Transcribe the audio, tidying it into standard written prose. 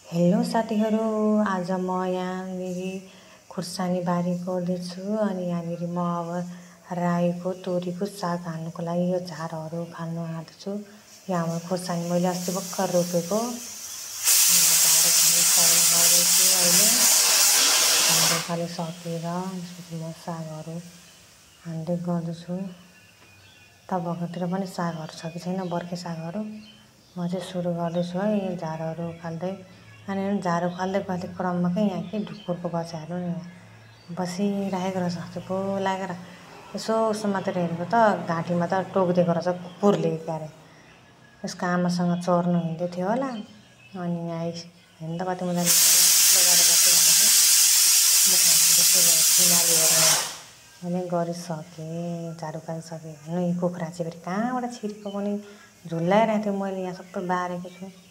Hello साथीहरू, आज म यहाँनिर खुर्सानी बारी गर्दैछु अनि यहाँनिर म अब रायोको तोरीको साग हाल्नुको लागि यो झारहरू खाल्नु आँट्छु। यहाँ हाम्रो खुर्सानी मैले अस्ति भर्खर रोपेको झार खाने साग गर्दैछु। अहिले झार खाले सकेर त्यसपछि म सागहरू हाल्दै गर्दैछु। तपाईँहरूकोतिर पनि सागहरू छ कि छैन, बर्खे सागहरू? म चाहिँ सुरु गर्दैछु है यो झारहरू खाल्दै। अनि झारु खाल्दै क्रममा यहाँ के ढुकुरको बच्चाहरू नि यहाँ बसिरहेको रहेछ, चुप्पो लागेर यसो मात्र हेरेको त घाँटीमा त टोकिदिएको रहेछ कुकुरले क्यारे। यसको आमासँग चर्नु हिँड्दै थियो होला अनि यहाँ हेर्नु त कति मजाले मैले गरिसकेँ, झाडु पारिसकेँ। हेर्नु यी कुखुरा चाहिँ फेरि कहाँबाट छिरेको पनि झुल्लाइरहेको थियो, मैले यहाँ सबै बारेको छु।